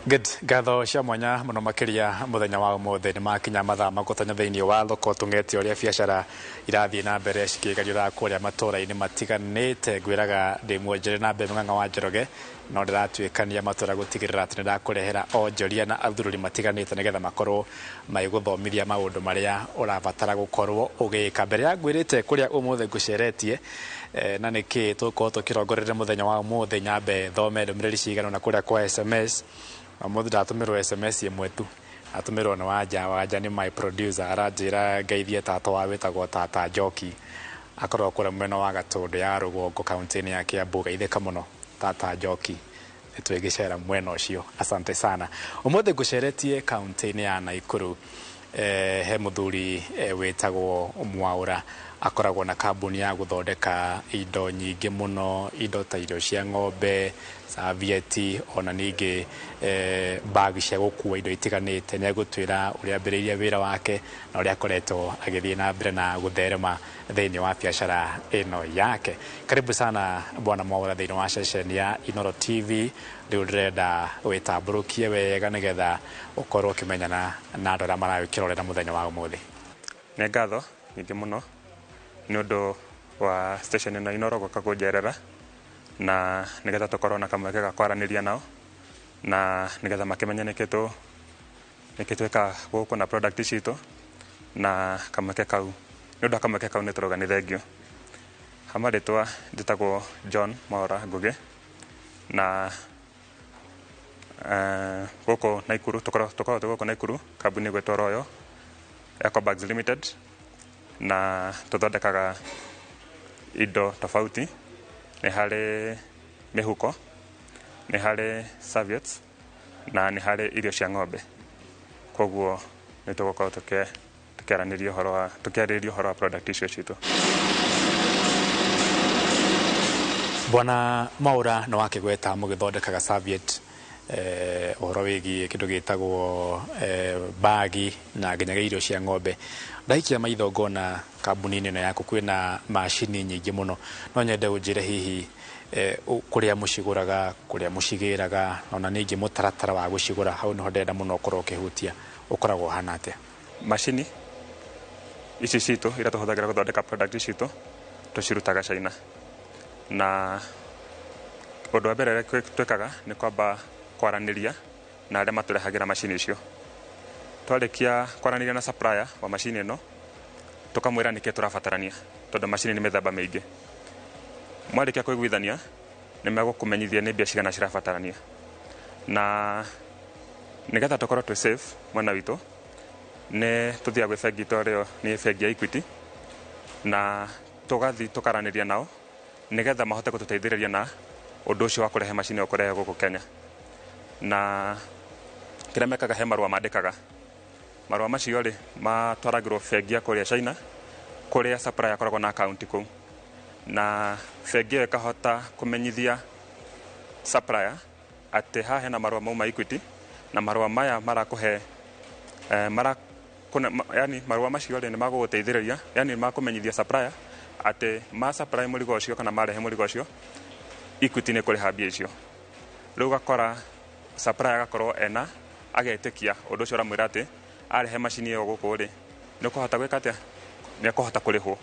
Good. Ngatho cia mwanya mũno makĩria mũthenya wa ũmũthĩ nĩ makinya mathaa ma gũtonya thĩinĩ wa thoko tũng'ete ũrĩa biacara irathiĩ na mbere cikĩgariũraga kũrĩa matũũra-inĩ matiganĩte. Ngwĩraga ndĩ mwonjere na mbere Mũng'ang'a wa Njoroge, no ndĩratuĩkania matũũra gũtigĩrĩra atĩ nĩndakũrehera onjoria na athururi matiganĩte nĩgetha makorwo magĩgũthomithia maũndũ marĩa ũrabatara gũkorwo ũgĩka. Mbere ya ngwĩrĩte kũrĩa ũmũthĩ ngũceretie na nĩkĩ tũgũkorwo tũkĩrongoreria mũthenya wa ũmũthĩ, nyambe thome ndũmĩrĩri cigana ũna kũrĩa kwa SMS. Ũmũthĩ ndatũmĩrwo SMS ĩmwe tu, atũmĩrwo nĩ Wanja. Wanja nĩ my producer, aranjĩra ngeithie tata wa wĩtagwo Tata Njoki, akorwo kũrĩa mwena wa Gatũndũ ya rũgongo kaunti-inĩ ya Kiambu. Geithĩka mũno Tata Njoki, nĩtwĩgĩcera mwena ũcio, asante sana. Ũmũthĩ ngũceretie kaunti-inĩ ya Naikuru, he mũthuri wĩtagwo Mwaũra, akoragwo na kambuni ya gũthondeka indo nyingĩ mũno, indo ta irio cia ng'ombe, serviette, ona ningĩ bag cia gũkua indo itiganĩte. Nĩ egũtwĩra ũrĩa ambĩrĩirie wĩra wake na ũrĩa akoretwo agĩthiĩ na mbere na gũtherema thĩinĩ wa biacara ĩno yake. Karibu sana Bwana Mwaũra thĩinĩ wa ceceni ya Inooro TV. Rĩu ndĩrenda wĩtambũrũkie wega nĩgetha ũkorwo ũkĩmenyana na andũ arĩa maragĩkĩrorera mũthenya wa ũmũthĩ. Nĩ ngatho nyingĩ mũno nĩ ũndũ wa station ĩno Inooro gũka kũnjerera na nĩgetha tũkorwo na kamweke ga kwaranĩria nao na nĩgetha makĩmenye nĩkĩ twĩkaga gũkũ na product citũ, na kamweke kau, nĩ ũndũ wa kamweke kau nĩ tũrauga nĩ thengiũ. Ha marĩtwa njĩtagwo John Mwaũra Ngũgĩ, na gũkũ Naikuru tũkoragwo twĩ gũkũ Naikuru, kambuni ĩgwĩtwo Royal Ecobags Limited, na tũthondekaga indo tofauti. Nĩ harĩ mĩhuko, nĩ harĩ serviettes na nĩ harĩ irio cia ng'ombe. Koguo nĩ tũgũkorwo tũkĩaranĩria ũhoro wa tũkĩarĩrĩria ũhoro wa product icio citũ. Bwana Mwaũra, nĩ wakĩgweta mũgĩthondekaga serviette, ũhoro wĩgiĩ kĩndũ gĩtagwo bagi na nginyagia irio cia ng'ombe. Ndaikia maitho ngona kambuni-inĩ ĩno yaku kwĩna macini nyingĩ mũno. No nyende ũnjĩre hihi kũrĩa mũcigũraga, kũrĩa mũcigĩraga, ona ningĩ mũtaratara wa gũcigũra, hau nĩho ndĩrenda mũno ũkorwo ũkĩhutia, ũkoragwo ũhana atĩa? Macini ici citũ iria tũhũthagĩra gũthondeka product citũ tũcirutaga China, na ũndũ wa mbere ũrĩa twĩkaga nĩ kwamba kwaranĩria na arĩa matũrehagĩra macini icio. Twarĩkia kwaranĩria na supplier wa macini ĩno, tũkamwĩra nĩkĩ tũrabatarania, tondũ macini nĩ mĩthemba mĩingĩ. Mwarĩkia kũiguithania, nĩ megũkũmenyithia nĩ mbia cigana cirabatarania, na nĩgetha tũkorwo twĩ safe mwena witũ, nĩ tũthiaga gwĩ bengi ĩrĩa nĩ bengi ya Equity, na tũgathiĩ tũkaranĩria nao nĩgetha mahote gũtũteithĩrĩria na ũndũ ũcio wa kũrehe macini ĩyo kũrehe gũkũ Kenya. Na kĩrĩa mekaga, he marũa mandĩkaga. Marũa macio rĩ, matwaragĩrwo bengi ya kũrĩa China, kũrĩa supplier akoragwo na account kũu, na bengi ĩyo ĩkahota kũmenyithia supplier atĩ haha hena marũa mauma Equity, na marũa maya marakũhe mara kuna, yani marũa macio rĩ, nĩ magũgũteithĩrĩria, yani nĩ makũmenyithia supplier atĩ ma supply mũrigo ũcio kana marehe mũrigo ũcio, Equity nĩ kũrĩha mbia icio. Rĩu ũgakora supplier agakorwo ena agetĩkia ũndũ ũcio ũramwĩra atĩ arehe macini ĩyo gũkũ rĩ, nĩ ũkũhota gwĩka atĩa, nĩ ekũhota kũrĩhwo,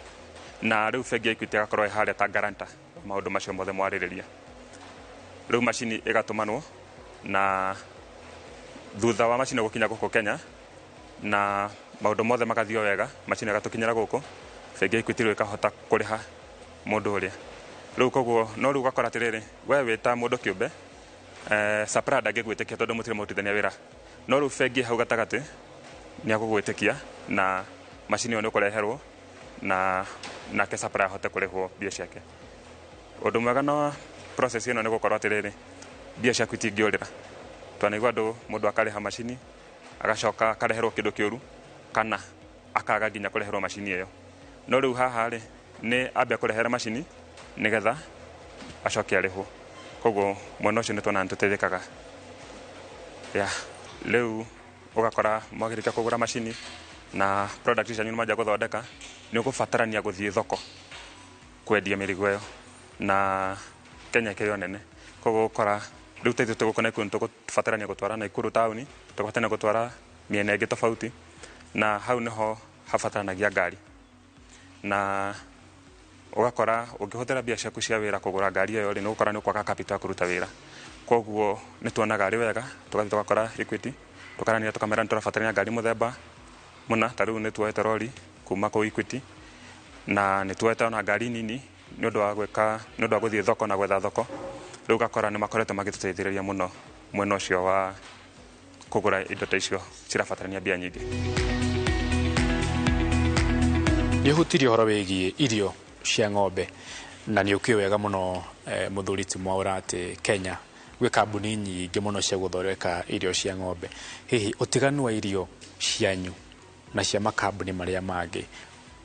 na rĩu bengi ya Equity agakorwo ĩ harĩa ta guarantor wa maũndũ macio mothe mwarĩrĩria. Rĩu macini ĩgatũmanwo, na thutha wa macini gũkinya gũkũ Kenya na maũndũ mothe magathiĩ o wega, macini ĩgatũkinyĩra gũkũ, bengi ya Equity rĩu ĩkahota kũrĩha mũndũ ũrĩa rĩu. Koguo no rĩu ũgakora atĩrĩrĩ, we wĩ ta mũndũ kĩũmbe, supplier ndangĩgwĩtĩkia tondũ mũtirĩ mũrutithania wĩra, no rĩu bengi hau gatagatĩ nĩ agũgwĩtĩkia na macini ĩyo nĩ ũkũreherwo na nake supplier ahote kũrĩhwo mbia ciake. Ũndũ mwega na process ĩno nĩ gũkorwo atĩrĩrĩ, mbia ciaku itingĩũrĩra. Twanaigua andũ, mũndũ akarĩha macini agacoka akareherwo kĩndũ kĩũru kana akaga nginya kũreherwo macini ĩyo. No rĩu haha rĩ, nĩ ambe kũrehera macini nĩgetha acoke arĩhwo. Koguo mwena ũcio nĩ tuonaga nĩ tũteithĩkaga. Ya rĩu ũgakora mwagĩrĩkia kũgũra macini na product cianyu nĩ mwanjia gũthondeka, nĩ ũgũbatarania gũthiĩ thoko kwendia mĩrigo ĩyo, na Kenya ĩkĩrĩ o nene, koguo ũgũkora Rĩu ta ithuĩ tũgũkũ Naikuru nĩtũgũbatarania gũtwara Naikuru taũni, tũgũbatarania gũtwara mĩena ĩngĩ tofauti, na hau nĩho habataranagia ngari. Na ũgakora ũngĩhũthĩra mbia ciaku cia wĩra kũgũra ngari ĩyo rĩ, nĩũgũkora nĩũkwaga capital ya kũruta wĩra. Koguo nĩtuonaga arĩ wega tũgathiĩ tũgakora Equity, tũkaranĩria tũkamera nĩtũrabatarania ngari mũthemba mũna, ta rĩu nĩtuoete rori kuma kũu Equity, na nĩtuoete ona ngari nini nĩũndũ wa gwĩka nĩũndũ wa gũthiĩ thoko na gwetha thoko. Rĩu ũgakora nĩmakoretwo magĩtũteithĩrĩria mũno mwena ũcio wa kũgũra indo ta icio cirabatarania mbia nyingĩ. Nĩ ũhutirie ũhoro wĩgiĩ irio cia ng'ombe na nĩ ũkĩũĩ wega mũno mũthuri ti Mwaũra atĩ Kenya gwĩ kambuni nyingĩ mũno cia gũthondeka irio cia ng'ombe. Hihi ũtiganu wa irio cianyu na cia makambuni marĩa mangĩ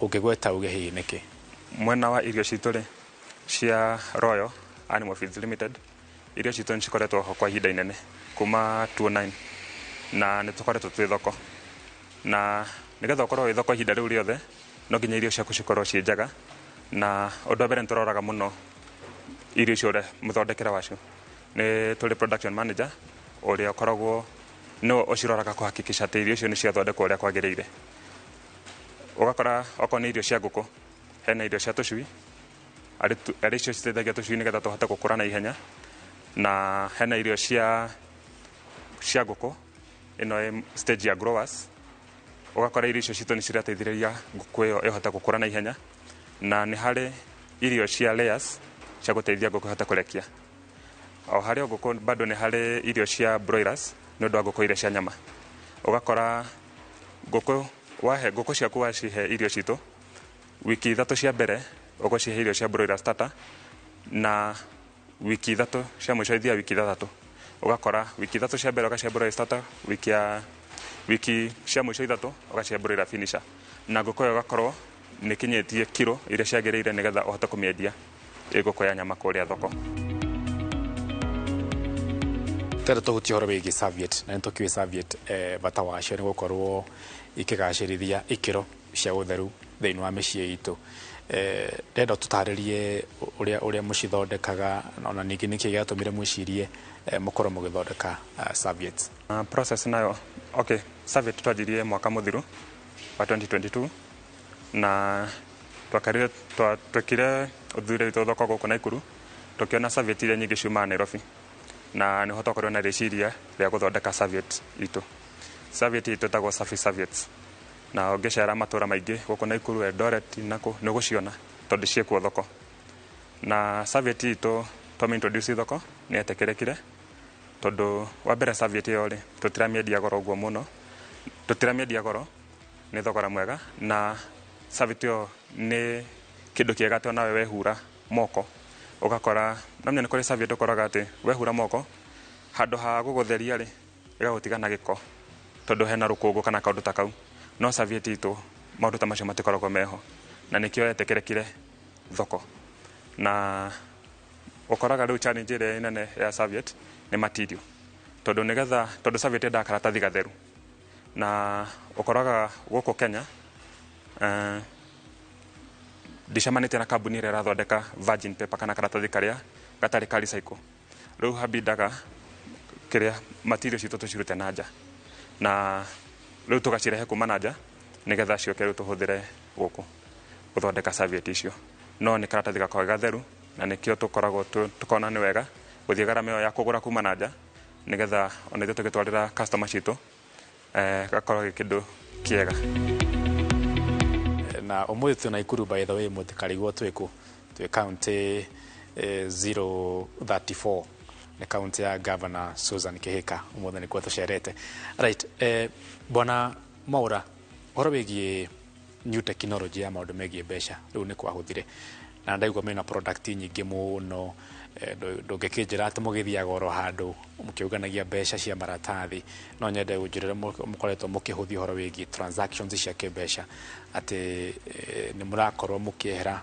ũngĩgweta uge hihi nĩkĩ? Mwena wa irio citũ rĩ, cia Royal Animal Feeds Limited, irio citũ nĩ cikoretwo ho kwa ihinda inene kuma 2009 na nĩ tũkoretwo twĩ thoko, na nĩgetha ũkorwo wĩ thoko ihinda rĩu rĩothe no nginya irio ciaku cikorwo ciĩ njega. Na ũndũ wa mbere nĩ tũroraga mũno irio icio ũrĩa mũthondekere wacio. Nĩ tũrĩ production manager ũrĩa ũkoragwo nĩwe ũciroraga kũhakikisha atĩ irio icio nĩ ciathondekwo ũrĩa kwagĩrĩire. Ũgakora okorwo nĩ irio cia ngũkũ, hena irio cia tũcui, arĩ icio citeithagia tũcui nĩgetha tũhote gũkũra na ihenya, na hena irio cia ngũkũ ĩno ĩ stage ya growers. Ũgakora irio icio citũ nĩ cirateithĩrĩria ngũkũ ĩyo ĩhote gũkũra na ihenya, na nĩ harĩ irio cia layers cia gũteithia ngũkũ ĩhote kũrekia. O harĩ o ngũkũ bado nĩ harĩ irio cia broilers nĩ ũndũ wa ngũkũ iria cia nyama. Ũgakora ngũkũ wahe ngũkũ ciaku wacihe irio citũ wiki 3 cia mbere ũgũcihe irio cia broiler starter, na wiki 3 cia mũico ithiaga wiki 6. Ũgakora wiki 3 cia mbere ũgacihe broiler starter, wiki cia mũico 3 ũgacihe broiler finisher, na ngũkũ ĩyo ĩgakorwo nĩ ĩkinyĩtie kiro iria ciagĩrĩire nĩgetha ũhote kũmĩendia ĩ ngũkũ ya nyama kũrĩa thoko. Tena tũhutie ũhoro wĩgiĩ serviette, na nĩtũkĩũĩ serviette bata wacio nĩ gũkorwo ikĩgacĩrithia ikĩro cia ũtheru thĩinĩ wa mĩciĩ itũ. Ndĩrenda ũtũtarĩrie ũrĩa mũcithondekaga, ona ningĩ nĩkĩ gĩatũmire mwĩcirie mũkorwo mũgĩthondeka serviette. Process nayo, okay, serviette twanjirie mwaka mũthiru wa 2022, na twekire ũthuthuria witũ thoko gũkũ Naikuru, tũkĩona serviette iria nyingĩ ciumaga Nairobi, na nĩho twakorirwo na rĩciria rĩa gũthondeka serviette itũ. Serviette itũ ĩtagwo Safi Serviettes, na ũngĩcera matũra maingĩ gũkũ Naikuru, Eldoret nakũ nĩ ũgũciona tondũ ciĩkuo thoko. Na serviette itũ twamĩ introduce thoko nĩ yetĩkĩrĩkire, tondũ wa mbere serviette ĩyo rĩ tũtiramĩendia goro ũguo mũno, tũtiramĩendia goro, nĩ thogora mwega, na serviette ĩyo nĩ kĩndũ kĩega atĩ onawe wehura moko ũgakora, no nĩ kũrĩ serviette ũkoraga atĩ wehura moko handũ ha gũgũtheria rĩ ĩgagũtiga na gĩko tondũ hena rũkũngũ kana kaũndũ ta kau. No serviette itũ maũndũ ta macio matikoragwo meho, na nĩkĩo yetĩkĩrĩkire thoko. Na ũkoraga rĩu challenge ĩrĩa nene ya serviette nĩ material, tondũ nĩgetha tondũ serviette yendaga karatathi gatheru, na ũkoraga gũkũ Kenya ndicemanĩtie na kambuni ĩrĩa ĩrathondeka virgin paper kana karatathi karĩa gatarĩ ka recycle. Rĩu habindaga kĩrĩa material citũ tũcirute na nja, na rĩu tũgacirehe kuma na nja nĩgetha ciũke rĩu tũhũthĩre gũkũ gũthondeka serviette icio. No nĩ karatathi gakoragwo gatheru, na nĩkĩo tũkoragwo tũkona nĩ wega gũthiĩ garama ĩyo ya kũgũra kuma na nja nĩgetha ona ithuĩ tũgĩtwarĩra customer citũ gakorwo gĩ kĩndũ kĩega. Na ũmũthĩ twĩ Naikuru, by the way, mũtikarigwo twĩ kũ, twĩ county 034, nĩ county ya Governor Susan Kihika, ũmũthĩ nĩkuo tũcerete. Right, Bwana Mwaũra, ũhoro wĩgiĩ new technology ya maũndũ megiĩ mbeca rĩu nĩ kwahũthire, na ndaigua mena product nyingĩ mũno, ndũngĩkĩnjĩra atĩ mũgĩthiaga oro handũ mũkĩũnganagia mbeca cia maratathi. No nyende ũnjĩre mũkoretwo mũkĩhũthia ũhoro wĩgiĩ transactions cia kĩmbeca, atĩ nĩ mũrakorwo mũkĩehera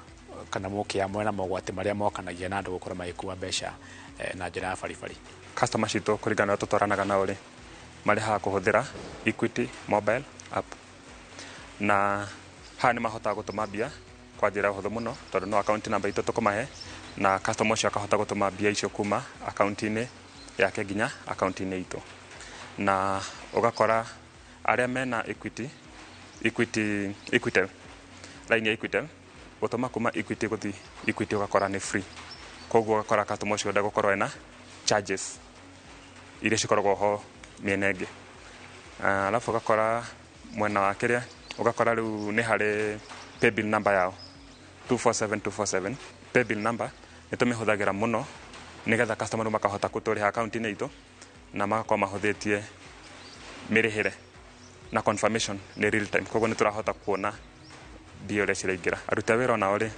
kana mũkĩamũra na mogwati marĩa mokanagia na andũ gũkorwo magĩkua mbeca na njĩra ya baribari. Customer citũ kũringana na ũrĩa tũtwaranaga nao rĩ, marĩhaga kũhũthĩra Equity mobile app, na haha nĩ mahotaga gũtũma mbia kwa njĩra hũthũ mũno, tondũ no account number itũ tũkũmahe, na customer ũcio akahota gũtũma mbia icio kuma akaunti-inĩ yake nginya akaunti-inĩ itũ. Na ũgakora arĩa mena Equity, Equity, Equitel, line ya Equitel, gũtũma kuma Equity gũthiĩ Equity ũgakora nĩ free. Koguo ũgakora customer ũcio ndegũkorwo ena charges iria cikoragwo ho mĩena ĩngĩ. Alafu ũgakora mwena wa kĩrĩa, ũgakora rĩu nĩ harĩ paybill number yao 247247. Paybill number nĩ tũmĩhũthagĩra mũno nĩgetha customer rĩu makahota kũtũrĩha akaunti-inĩ itũ na magakorwo mahũthĩtie mĩrĩhĩre na confirmation nĩ real time. Koguo nĩ tũrahota kuona mbia ũrĩa ciraingĩra. Aruti a wĩra onao rĩ,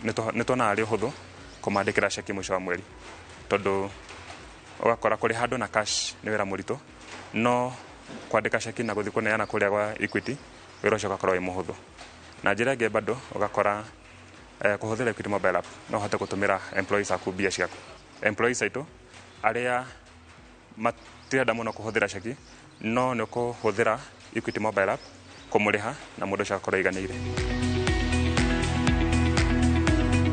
nĩ tuonaga arĩ ũhũthũ kũmandĩkĩra ceki mũico wa mweri, tondũ ũgakora kũrĩha andũ na cash nĩ wĩra mũritũ, no kwandĩka ceki na gũthiĩ kũneana kũrĩa gwa Equity, wĩra ũcio ũgakorwo wĩ mũhũthũ. Na njĩra ĩngĩ bado ũgakora kũhũthĩra Equity mobile app no ũhote gũtũmĩra employees aku mbia ciaku. Employees aitũ arĩa matirenda mũno kũhũthĩra ceki, no nĩ ũkũhũthĩra Equity mobile app kũmũrĩha na mũndũ ũcio agakorwo aiganĩire.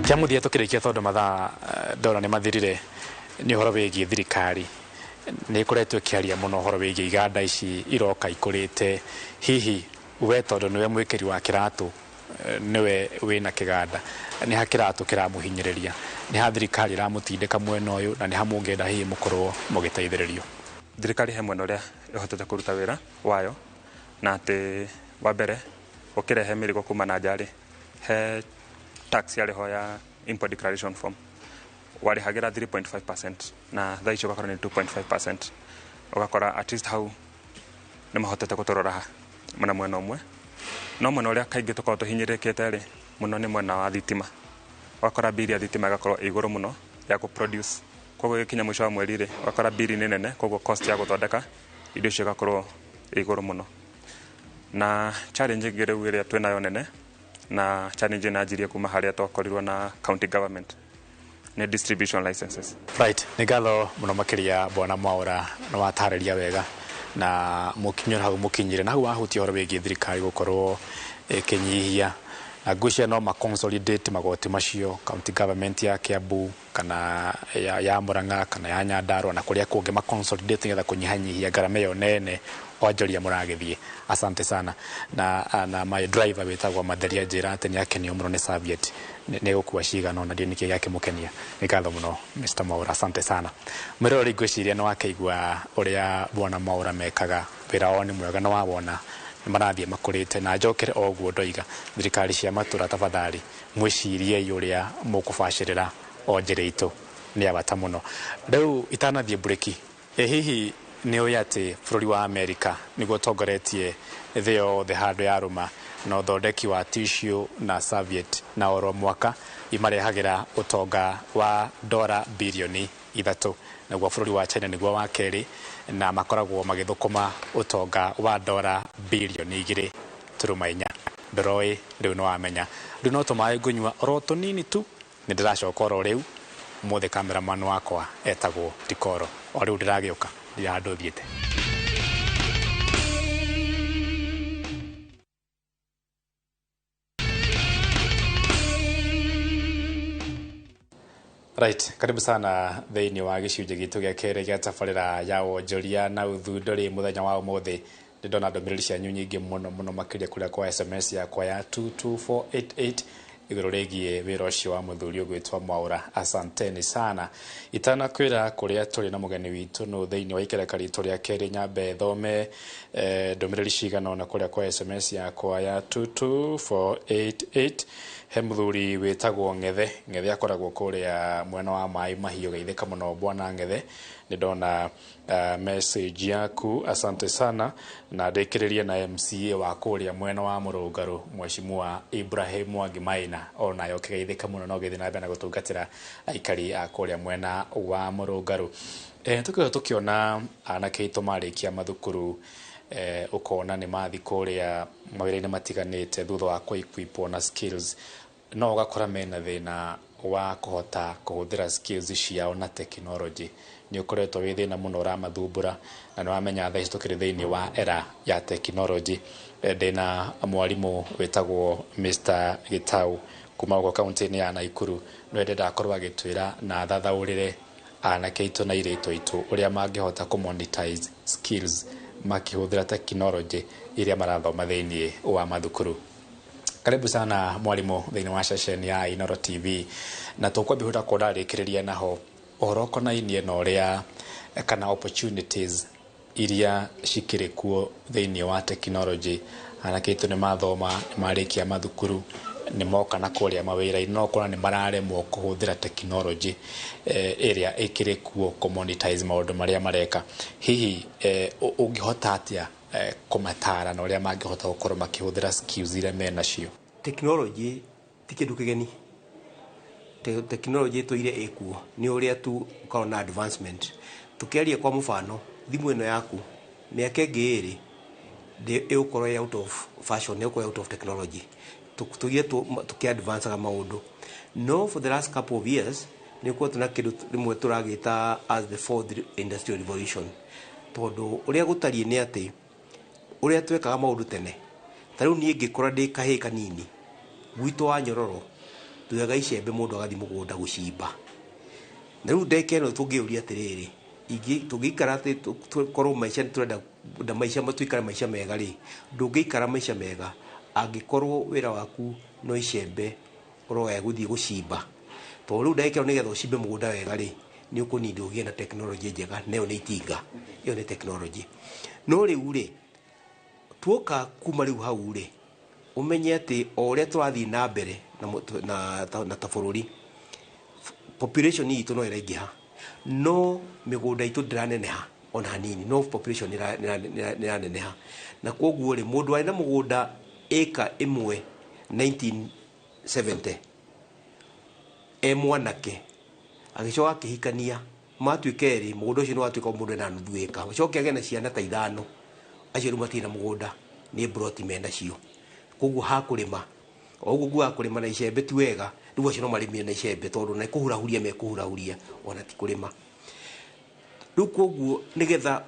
Kĩa mũthia tũkĩrĩkia, tondũ mathaa ndona nĩ mathirire, nĩ ũhoro wĩgiĩ thirikari. Nĩ ĩkoretwo ĩkĩaria mũno ũhoro wĩgiĩ iganda ici iroka ikũrĩte. Hihi we tondũ nĩwe mwĩkĩri wa kĩratũ, nĩwe wĩna kĩganda, nĩ ha kĩratũ kĩramũhinyĩrĩria, nĩ ha thirikari ĩramũtindĩka mwena ũyũ, na nĩ ha mũngĩenda hihi mũkorwo mũgĩteithĩrĩrio? Thirikari he mwena ũrĩa ĩhotete kũruta wĩra wayo, na atĩ wa mbere ũkĩrehe mĩrigo kuma na nja rĩ, he tax yarĩ ho ya import declaration form warĩhagĩra 3.5% na thaa ici ũgakora nĩ 2.5%. Ũgakora at least hau nĩ mahotete gũtũrora na mwena ũmwe. No mwena ũrĩa kaingĩ tũkoragwo tũhinyĩrĩrĩkĩte rĩ mũno nĩ mwena wa thitima. Ũgakora bili ya thitima ĩgakorwo ĩ igũrũ mũno ya kũ produce, koguo ĩgĩkinya mũico wa mweri rĩ, ũgakora bili nĩ nene, koguo cost ya gũthondeka indo icio ĩgakorwo ĩ igũrũ mũno. Na challenge ĩngĩ rĩu ĩrĩa twĩnayo nene, na challenge ĩno yanjirie kuma harĩa twakorirwo na county government, nĩ distribution licenses. Right, nĩ ngatho mũno makĩria bwana Mwaura, nĩ watarĩria wega na mũkinyĩre hau mũkinyire na hau wahutia ũhoro wĩgiĩ thirikari gũkorwo ĩkĩnyihia, na ngwĩciria no ma consolidate magoti macio, county government ya Kiambu kana ya Murang'a kana ya Nyandarua na kũrĩa kũngĩ, ma consolidate nĩgetha kũnyihanyihia ngarama ĩyo nene onjoria mũragĩthiĩ. Asante sana. Na my driver wĩtagwo Matheria njĩra atĩ nĩ akenio mũno nĩ serviette nĩ gũkua cigana ona ndiũ nĩkĩ gĩakĩmũkenia. Nĩ ngatho mũno Mr. Mwaura, asante sana. Mwĩroreri, ngwĩciria nĩ wakĩigua ũrĩa bwana Mwaura mekaga wĩra wao nĩ mwega na wawona nĩ marathiĩ makũrĩte. Na njokere o ũguo ndoiga, thirikari cia matũra, tafadhali mwĩciriei ũrĩa mũkũbacĩrĩra onjĩrĩ itũ, nĩ ya bata mũno. Rĩu itanathiĩ mburĩki, ĩ hihi nĩ ũĩ atĩ bũrũri wa Amerika nĩguo ũtongoretie thĩ yothe handũ yarũma na ũthondeki wa tissue na serviette, na oro mwaka imarehagĩra ũtonga wa dora birioni 3? Naguo bũrũri wa China nĩguo wa kerĩ, na makoragwo magĩthũkũma ũtonga wa dora birioni 2.4. Ndũroĩ? Rĩu nĩ wamenya. Rĩu no tũmaĩ ngũnyua oro tũnini tu, nĩ ndĩracoka oro rĩu. Ũmũthĩ cameraman wakwa etagwo Tikoro. O rĩu ndĩragĩũka, ndirĩ handũ thiĩte. Right, karibu sana thĩinĩ wa gĩcunjĩ gitũ gĩa kerĩ gĩa tabarĩra ya wonjoria na ũthundũri. Mũthenya wa ũmũthĩ nĩ ndona ndũmĩrĩri cianyu nyingĩ mũno mũno makĩria kũrĩa kwa SMS yakwa ya 22488 igũrũ rĩgiĩ wĩra ũcio wa mũthuri ũgwĩtwo Mwaura. Asanteni sana. Itanakwĩra kũrĩa tũrĩ na mũgeni witũ nũ thĩinĩ wa ikereka ritũ rĩa kerĩ, nyambe thome ndũmĩrĩri cigana ũna kũrĩa kwa SMS yakwa ya 22488. He mũthuri wĩtagwo Ng'ethe. Ng'ethe akoragwo kũrĩa mwena wa Maĩ Mahiũ. Geithĩka mũno bwana Ng'ethe, nĩ ndona message yaku, asante sana. Na ndĩkĩrĩrie na MCA wa kũrĩa mwena wa Mũrũngarũ, Mheshimiwa Ibrahim Mwangi Maina, onayo ũkĩgeithĩka mũno na ũgĩthiĩ na mbere na gũtungatĩra aikari a kũrĩa mwena wa Mũrũngarũ. Tũkĩona tũkĩona anake aitũ marĩkia mathukuru, ũkona nĩ mathi kũrĩa mawĩra-inĩ matiganĩte thutha wa kũ-equipwo na skills, no ũgakora mena thĩna wa kũhota kũhũthĩra skills ciao na technology. Nĩ ũkoretwo wĩ thĩna mũno ũramathumbũra, na nĩ wamenya thaa ici tũkĩrĩ thĩinĩ wa era ya technology. Ndĩna mwarimũ wĩtagwo Mr. Gitau kuma gũkũ kaunti-inĩ ya Naikuru, nĩwe ndĩrenda akorwo agĩtwĩra na athathaũrĩre Anake aitũ na airĩtu aitũ ũrĩa mangĩhota kũ monetize skills makĩhũthĩra tekinoronjĩ iria marathoma thĩinĩ wa mathukuru. Karibu sana mwalimu thĩinĩ wa ceceni ya Inooro TV, na tũkwambia hũra kũrarĩkĩrĩria naho ũhoro ũkonainie na ũrĩa kana opportunities iria cikĩrĩ kuo thĩinĩ wa tekinoronjĩ. Anake aitũ nĩ mathoma, nĩ marĩkia mathukuru, nĩ moka na kũrĩa mawĩra-inĩ, no ũkona nĩ mararemwo kũhũthĩra tekinoronjĩ ĩrĩa ĩkĩrĩ kuo kũ monetize maũndũ marĩa mareka. Hihi ũngĩhota atĩa kũmatara na ũrĩa mangĩhota gũkorwo makĩhũthĩra skills iria menacio? Tekinoronjĩ ti kĩndũ kĩgeni. Tekinoronjĩ ĩtũire ĩkuo, nĩ ũrĩa tu ũkoragwo na advancement. Tũkĩaria kwa mũbano, thimũ ĩno yaku mĩaka ĩngĩ ĩrĩ ĩgũkorwo ĩ out of fashion, ĩgũkorwo out of technology. Tũthiĩ tũkĩ advanceaga maũndũ, no for the last couple of years nĩ ũkoretwo na kĩndũ rĩmwe tũragĩta as the fourth industrial revolution, tondũ ũrĩa gũtariĩ nĩ atĩ ũrĩa twekaga maũndũ tene, ta rĩu niĩ ngĩkũra ndĩ kahĩĩ kanini gwitũ wa Nyororo, tuoyaga icembe mũndũ agathiĩ mũgũnda gũcimba. Na rĩu ndagĩka ĩno tũngĩũria atĩrĩrĩ, tũngĩikara atĩ tũkorwo maica tũrenda na maica tũikare maica mega rĩ, ndũngĩikara maica mega angĩkorwo wĩra waku no icembe ũroya gũthiĩ gũcimba, tondũ rĩu ndagĩka ĩno nĩgetha ũcimbe mũgũnda wega rĩ, nĩ ũkũnindi ũgĩe na tekinoronjĩ njega, na ĩyo nĩ itinga, ĩyo nĩ tekinoronjĩ. No rĩu rĩ, tuoka kuma rĩu hau rĩ, ũmenye atĩ o ũrĩa tũrathiĩ na mbere na ta bũrũri, population itũ no ĩraingĩha, no mĩgũnda itũ ndĩraneneha ona hanini, no population nĩraneneha. Na koguo rĩ, mũndũ warĩ na mũgũnda ĩka ĩmwe 1970 e mwanake, agĩcoka akĩhikania, matuĩka erĩ, mũgũnda ũcio nĩ watuĩka mũndũ ena nuthu ĩka, acoke agĩe na ciana ta ithano, acio rĩu matirĩ na mũgũnda, nĩ mburoti menacio. Koguo hakũrĩma o ũguo nguaga kũrĩma na icembe ti wega, rĩu acio no marĩmire na icembe, tondũ na kũhurahuria mekũhurahuria ona ti kũrĩma. Rĩu koguo nĩgetha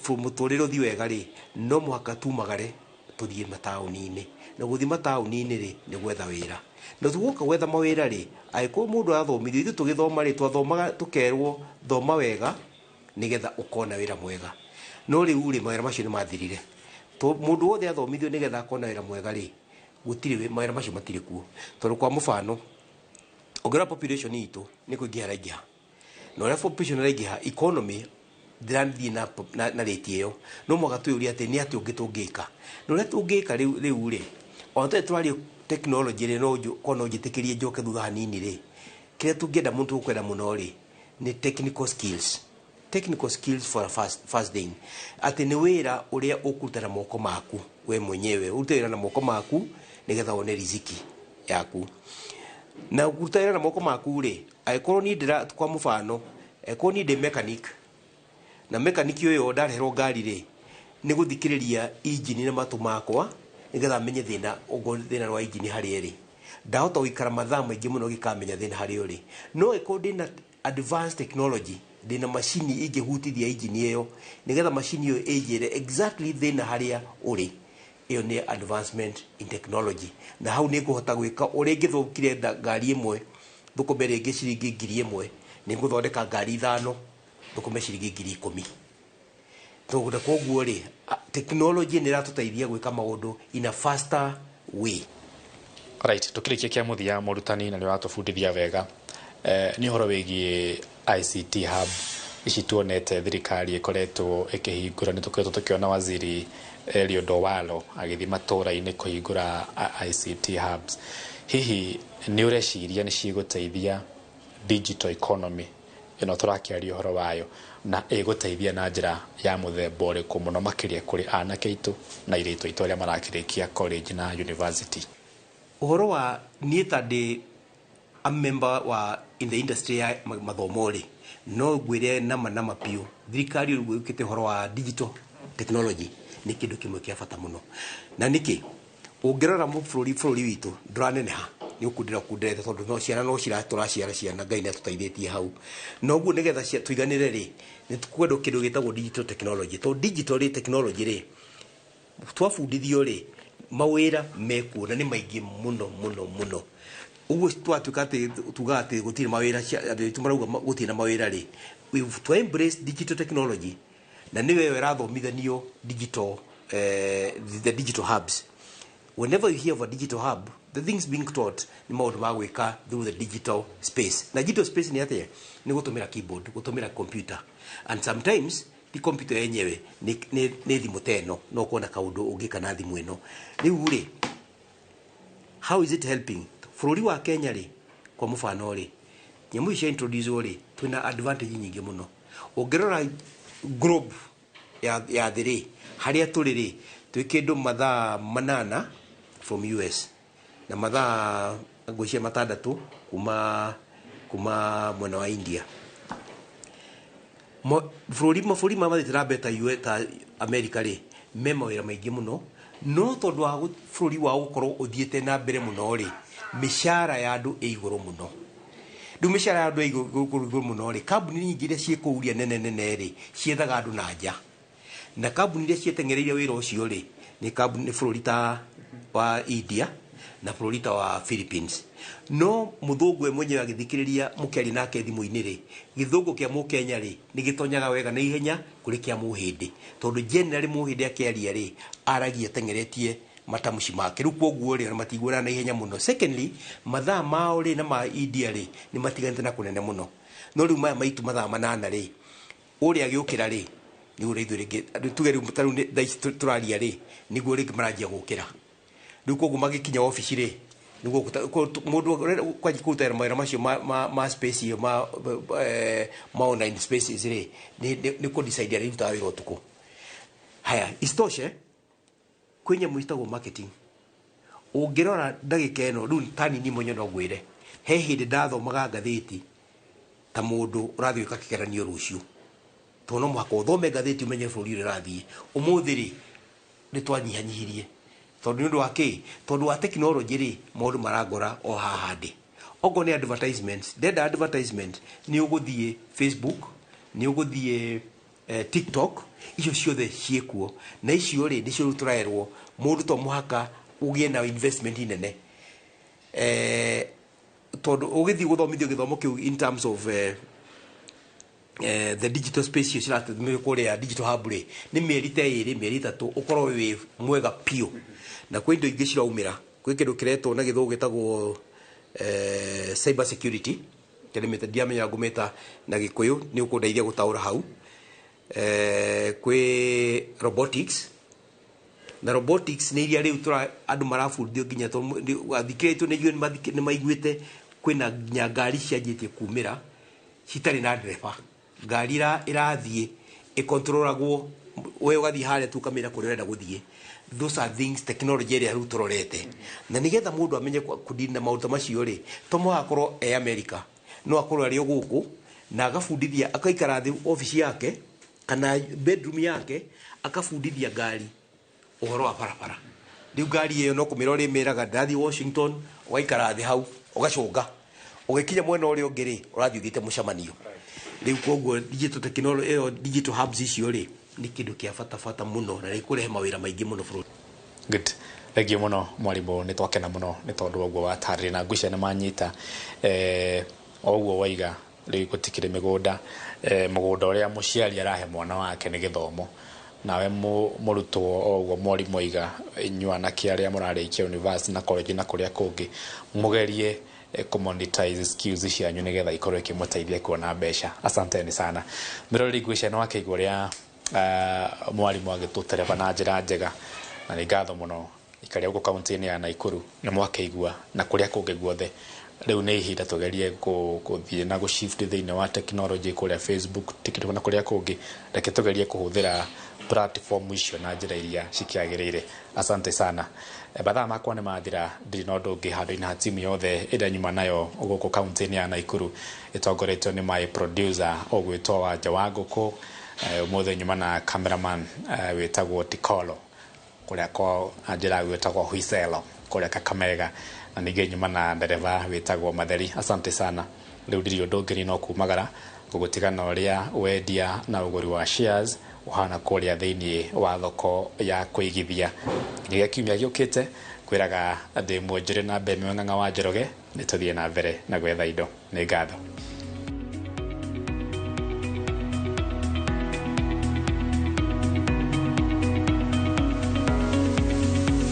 mũtũrĩre ũthiĩ wega rĩ, no mũhaka tumagare tũthiĩ mataũni-inĩ, na gũthiĩ mataũni-inĩ rĩ, nĩ gwetha wĩra. Na tugoka gwetha mawĩra rĩ, angĩkorwo mũndũ arathomithio, ithuĩ tũgĩthoma rĩ, twathomaga tũkerwo thoma wega nĩgetha ũkona wĩra mwega. No rĩu rĩ, mawĩra macio nĩ mathirire. Mũndũ wothe athomithio nĩgetha akona wĩra mwega rĩ, gũtirĩ mawĩra macio matirĩ kuo. Tondũ kwa mũbano, ũngĩrora population itũ nĩ kũingĩha ĩraingĩha, na ũrĩa population ĩraingĩha, economy ndĩrathiĩ na rate ĩyo. No mũhaka twĩyũrie atĩ nĩ atĩa ũngĩ tũngĩka. Na ũrĩa tũngĩka rĩu rĩ, ona tũrĩ tũraria technology rĩ, no korwo no njĩtĩkĩrie njoke thutha hanini rĩ, kĩrĩa tũngĩenda mũno, tũkwenda mũno rĩ, nĩ technical skills. Technical skills for a first thing, atĩ nĩ wĩra ũrĩa ũkũruta na moko maku we mwenyewe, ũrute wĩra na moko maku nĩgetha wone riziki yaku. Na kũruta wĩra na moko maku rĩ, angĩkorwo niĩ ndĩra, kwa mũbano, angĩkorwo niĩ ndĩ mechanic, na mechanic ũyũ ndareherwo ngari rĩ, nĩ gũthikĩrĩria injini na matũ makwa nĩgetha menye thĩna, ũngorwo thĩna wa injini harĩa ĩrĩ. Ndahota gũikara mathaa maingĩ mũno ngĩkamenya thĩna harĩa ũrĩ. No angĩkorwo ndĩna advanced technology, ndĩna macini ingĩhutithia injini ĩyo nĩgetha macini ĩyo ĩnjĩre exactly thĩna harĩa ũrĩ, ĩyo nĩ advancement in technology. Na hau nĩ ngũhota gwĩka ũrĩa ingĩthũkire ngari ĩmwe thũkũme rĩngĩ ciringi 1000, nĩ ngũthondeka ngari 5 thũkũme ciringi 10,000. Tondũ koguo rĩ, technology nĩ ĩratũteithia gwĩka maũndũ in a faster way. Right, tukĩrĩkia kĩa mũthia, mũrutani, na nĩ ũratũbundithia wega, nĩ ũhoro wĩgiĩ ICT hub ici tuonete thirikari ĩkoretwo ĩkĩhingũra. Nĩ tũkoretwo tũkĩona waziri Eliud Owalo agĩthiĩ matũra-inĩ kũhingũra ICT hubs. Hihi nĩ ũreciria nĩ cigũteithia digital economy ĩno tũrakĩaria ũhoro wayo, na ĩgũteithia na njĩra ya mũthemba ũrĩkũ mũno makĩria kũrĩ anake aitũ na airĩtu aitũ arĩa marakĩrĩkia college na university? Ũhoro wa niĩ ta ndĩ a member wa in the industry ya mathomo rĩ, no ngwĩre nama nama biũ, thirikari rĩu ĩkĩte ũhoro wa digital technology nĩ kĩndũ kĩmwe kĩa bata mũno. Na nĩkĩ? Ũngĩrora bũrũri witũ ndũraneneha, nĩ ũkundĩra ũkunderete, tondũ no ciana no tũraciara ciana, Ngai nĩ atũteithĩtie hau. Na ũguo nĩgetha tũiganĩre rĩ, nĩ tũkwendwo kĩndũ gĩtagwo digital technology. Tondũ digital rĩ, technology rĩ, twabundithio rĩ, mawĩra mekuo na nĩ maingĩ mũno mũno mũno. Ũguo twatuĩka atĩ tugaga atĩ gũtirĩ mawĩra, andũ aitũ marauga gũtirĩ na mawĩra rĩ, we to embrace digital technology, na nĩwe ĩyo ĩrathomithanio digital, the digital hubs. Whenever you hear of a digital hub, the things being taught nĩ maũndũ ma gwĩka through the digital space. Na digital space nĩ atĩa? Nĩ gũtũmĩra keyboard, gũtũmĩra computer, and sometimes ti computer yenyewe, nĩ thimũ ta ĩno, no kuona kaũndũ ũngĩka na thimũ ĩno. Rĩu rĩ, how is it helping bũrũri wa Kenya rĩ? Kwa mũbano rĩ, nyamũ ici cia introduce rĩ, twĩna advantage nyingĩ mũno. Ũngĩrora globe ya thĩ rĩ, harĩa tũrĩ rĩ, twĩ kĩndũ mathaa 8 from US na mathaa ngwĩciria 6 kuma mwena wa India. Bũrũri mabũrũri maya mathiĩte na mbere ta US, ta America rĩ, me mawĩra maingĩ mũno, no tondũ wa bũrũri wao gũkorwo ũthiĩte na mbere mũno rĩ, mĩcara ya andũ ĩ igũrũ mũno. Rĩu mĩcara ya andũ ĩ igũrũ mũno rĩ, kambuni nyingĩ iria ciĩ kũu iria nene nene rĩ, ciethaga andũ na nja, na kambuni iria cieteng'ereire wĩra ũcio rĩ, nĩ kambuni, nĩ bũrũri ta wa India na bũrũri ta wa Philippines. No mũthũngũ we mwenyewe agĩthikĩrĩria mũkĩaria nake thimũ-inĩ rĩ, gĩthũngũ kĩa mũkenya rĩ, nĩ gĩtonyaga wega na ihenya kũrĩ kĩa mũhĩndĩ, tondũ generally mũhĩndĩ akĩaria rĩ, aragia ateng'eretie matamshi make. Rĩu koguo rĩ, ona matiguanaga na ihenya mũno. Secondly, mathaa mao rĩ na ma India rĩ, nĩ matiganĩte na kũnene mũno. No rĩu maya maitũ mathaa 8 rĩ, ũrĩa agĩũkĩra rĩ, nĩguo rĩ ithuĩ rĩngĩ tuge rĩu ta rĩu thaa ici tũraria rĩ, nĩguo rĩngĩ maranjia gũkĩra. Rĩu koguo magĩkinya obici rĩ, nĩguo mũndũ kwanjia kũruta mawĩra macio ma space ĩyo, ma online spaces rĩ, nĩ kũ decide arĩrutaga wĩra ũtukũ. Haya, isitoshe kwĩ nyamũ citagwo marketing. Ũngĩrora ndagĩka ĩno rĩu ta nini mwenye, no ngwĩre he hĩndĩ ndathomaga ngathĩti ta mũndũ ũrathiĩ gwĩka kĩgeranio rũciũ, tondũ no mũhaka ũthome ngathĩti ũmenye bũrũri ũrĩa ũrathiĩ. Ũmũthĩ rĩ, nĩ twanyihanyihirie, tondũ nĩ ũndũ wa kĩ? Tondũ wa technology rĩ, maũndũ marangora o haha ndĩ. Okorwo nĩ advertisements, ndenda advertisement, nĩ ũgũthiĩ Facebook, nĩ ũgũthiĩ TikTok, icio ciothe ciĩkuo. Na icio rĩ, nĩcio rĩu tũraerwo mũndũ to mũhaka ũgĩe na investment nene, tondũ ũgĩthiĩ gũthomithio gĩthomo kĩu in terms of the digital space icio ciratũmĩrwo kũrĩa digital hub rĩ, nĩ mĩeri ta 2, mĩeri 3, ũkorwo wĩ mwega biũ. Na kwĩ indo ingĩ ciraumĩra, kwĩ kĩndũ kĩretwo na gĩthũngũ gĩtagwo cyber security, kĩrĩa ndiamenya ngũmĩta na Gĩkũyũ, nĩ ũkũndeithia gũtaũra hau. Kwĩ robotics, na robotics nĩ iria rĩu tũra andũ marabundithio nginya athikĩrĩtwo nĩ maiguĩte kwĩna nginya ngari cianjĩtie kumĩra citarĩ na ndereba. Ngari ĩrathiĩ ĩkontrolagwo, we ũgathiĩ harĩa tu ũkamĩra kũrĩa ũrenda gũthiĩ. Those are things, technology ĩrĩa rĩu tũrorete. Na nĩgetha mũndũ amenye kũdeal na maũndũ ta macio rĩ, to mũhaka akorwo e America, no akorwo arĩ o gũkũ na agabundithia, akaikara thĩ obici yake kana bedroom yake, akabundithia ngari ũhoro wa barabara. Rĩu ngari ĩyo no kũmĩra ũrĩmĩraga, "Ndĩrathiĩ Washington," ũgaikara thĩ hau ũgacũnga, ũgĩkinya mwena ũrĩa ũngĩ rĩ, ũrathiĩ ũthiĩte mũcemanio. Rĩu koguo digital technology ĩyo, digital hubs icio rĩ, nĩ kĩndũ kĩa bata bata mũno na nĩ kũrehe mawĩra maingĩ mũno bũrũri. Good, thengiũ mũno mwarimũ, nĩ twakena mũno nĩ tondũ wa ũguo watarĩria, na ngwĩciria nĩ manyita o ũguo waiga. Rĩu gũtikĩrĩ mĩgũnda, mũgũnda ũrĩa mũciari arahe mwana wake nĩ gĩthomo, nawe mũrutwo o ũguo mwarimũ aiga, inyuĩ anake arĩa mũrarĩkia university na college na kũrĩa kũngĩ, mũgerie kũmonetize skills cianyu nĩgetha ikorwo ikĩmũteithia kuona mbeca. Asanteni sana mĩroreri, ngwĩciria nĩ wakĩigua ũrĩa mwarimũ agĩtũtereba na njĩra njega, na nĩ ngatho mũno ikaria gũkũ kaunti-inĩ ya Naikuru nĩ mwakĩigua na kũrĩa kũngĩ guothe. Rĩu nĩ ihinda tũgerie gũthiĩ na gũshift thĩinĩ wa technology kũrĩa Facebook, TikTok na kũrĩa kũngĩ. Reke tũgerie kũhũthĩra platform icio na njĩra iria cikĩagĩrĩire. Asante sana. Mathaa makwa nĩ mathira, ndirĩ na ũndũ ũngĩ handũ-inĩ ha timu yothe ĩrĩa nyuma nayo gũkũ kaunti-inĩ ya Naikuru, ĩtongoretio nĩ my producer ũgwĩtwo Wanja wa Ngũkũ. Ũmũthĩ nyuma na cameraman wĩtagwo Tikolo, kũrĩa kwa njĩra gwĩtagwo Huiselo kũrĩa Kakamega, na ningĩ nyuma na ndereba wĩtagwo Matheri. Asante sana. Rĩu ndirĩ ũndũ ũngĩ no kumagara gũgũtigana ũrĩa wendia na ũgũri wa shares ũhana kũrĩa thĩinĩ wa thoko ya kũigithia nginya kiumia gĩũkĩte. Kwĩraga ndĩ mwonjore na mbeme Ng'ang'a wa Njoroge. Nĩ tũthiĩ na mbere na gwetha indo. Nĩ ngatho.